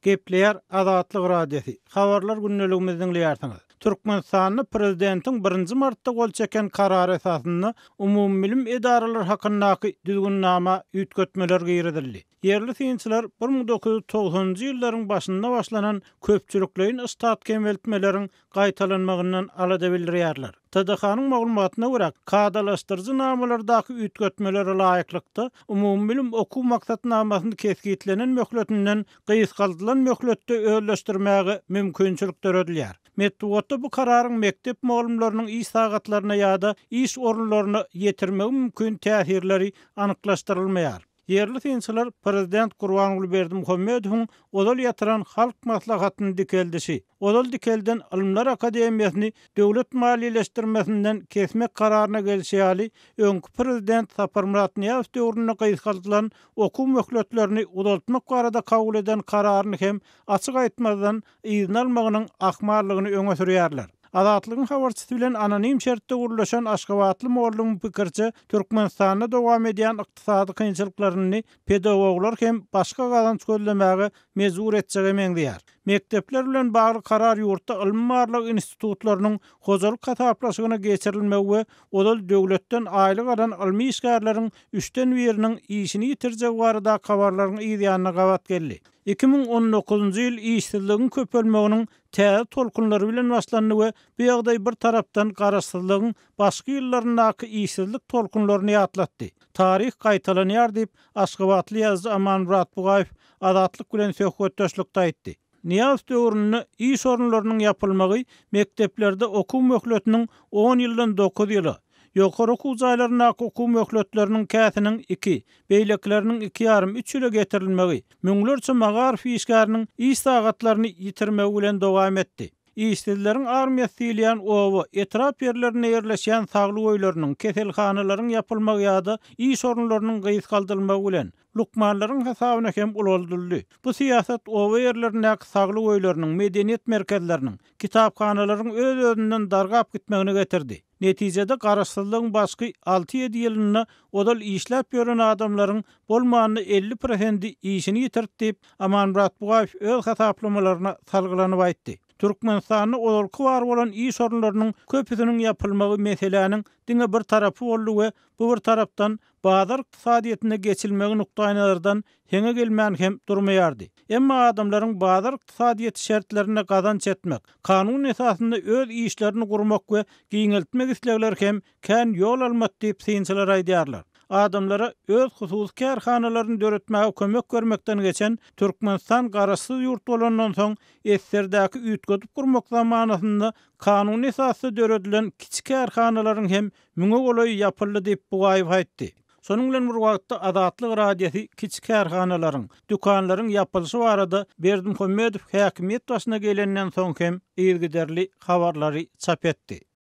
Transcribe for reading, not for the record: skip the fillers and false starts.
Gepleýär Azatlyk Radiosy, Habarlar gündeligimizi diňleýärsiňiz. Türkmenistanda prezidentiň birinji martda gol çeken karary esasynda umumybilim edaralary hakyndaky düzgünnama üýtgetmeler girizildi. Ýerli synçylar 1990-njy ýyllaryň başynda başlanan köpçülikleýin ştat kemeltmeleriň gaýtalanmagyndan alada bildirýärler. TDH-nyň maglumatyna görä, kadalaşdyryjy namalardaky üýtgetmelere laýyklykda, umumybilim okuw maksatnamasyny kesgitlenen möhletinden gysgaldylan möhletde özleşdirmäge mümkinçilik döredilýär. Metbugatda bu kararyň mekdep mugallymlarynyň iş sagatlaryna ýa-da iş orunlaryna ýetirmegi mümkin täsirleri anyklaşdyrylmaýar. Ýerli synçylar prezident Gurbanguly Berdimuhamedowyň ozal ýatyran Halk Maslahatyny dikeldişi, ozal dikelden Ylymlar akademiýasyny döwlet maliýeleşdirmesinden kesmek kararyna gelşi ýaly, öňki prezident Saparmyrat Nyýazow döwründe gysgaldylan okuw möhletlerini uzaltmak barada kabul eden kararyny hem açyk aýtmazdan yzyna almagynyň ahmallygyny öňe sürýärler. Azatlygyň habarçysy bilen anonim şertde gürleşen aşgabatly mugallymyň pikiriçe, Türkmenistanda dowam edýän ykdysady kynçylyklar indi pedagoglar hem başga gazanç gözlemäge mejbur etjege meňzeýär. Mekdepler bilen bagly karar ýurtda ylmy-barlag institutlarynyň hojalyk hasaplaşygyna geçirilmegi we ozal döwletden aýlyk alan ylmy işgärleriň üçden biriniň işini ýitirjegi baradaky habarlaryň yz ýanyna gabat geldi. 2019-njy ýyl işsizligiň köpelmeginiň täze tolkunlary bilen başlandy we bu ýagdaý bir tarapdan garaşsyzlygyň başky ýyllaryndaky işsizlik tolkunlaryny ýatlatdy. Taryh gaýtalanýar diýip, aşgabatly ýazyjy Amanmyrat Bugaýew Azatlyk bilen söhbetdeşlikde aýtdy. Nyýazow döwründe iş orunlarynyň ýapylmagy mekdeplerde okuw möhletiniň on ýyldan dokuz ýyla, Ýokary okuw jaýlaryndaky okuw möhletleriniň käsiniň iki, beýlekileriniň iki ýarym, üç ýyla getirilmegi, müňlerçe magaryf işgäriniň iş sagatlaryny ýitirmegi bilen dowam etdi. Işsizleriň armiýasy diýilýän oba, etrap ýerlerinde ýerleşýän saglyk öýleriniň, keselhanalaryň ýapylmagy ýa-da iş orunlarynyň gysgaldylmagy bilen, lukmanlaryň hasabyna hem ulaldyldy. Bu syýasat oba ýerlerindäki saglyk öýleriniň, medeniýet merkezleriniň, kitaphanalaryň öz-özünden dargap gitmegine getirdi. Netijede garaşsyzlygyň başky alty-ýedi ýylynda ozal işläp ýören adamlaryň bolmanda 50 prosendi işini ýitirdi diýip, Amanmyrat Bugaýew öz hasaplamalaryna salgylanyp aýtdy. Türkmenistanda ozalky bar bolan iş orunlarynyň köpüsiniň ýapylmagy meseläniň diňe bir tarapy boldy we bu bir tarapdan bazar ykdysadyýetine geçilmegi nukdaýnazardan heňe gelmän hem durmaýardy. Emma adamlaryň bazar ykdysadyýeti şertlerinde gazanç etmek, kanun esasynda öz işlerini gurmak we giňeltmek islegleri hem kän ýol almady diýip, synçylar aýdýarlar. Adamlara öz hususy kärhanalaryny döretmäge kömek bermekden geçen Türkmenistan garaşsyz ýurt bolandan soň SSR-däki üýtgedip gurmak zamanasynda kanuny esasda döredilen kiçi kärhanalaryň hem Müňe golaýy ýapyldy diýip, Bugaýew aýtdy. Şonuň bilen bir wagtda, Azatlyk Radiosy kiçi kärhanalaryň, dükanlaryň ýapylyşy barada Berdimuhamedow häkimiýet başyna gelenden soň hem yzygiderli habarlary çap etdi.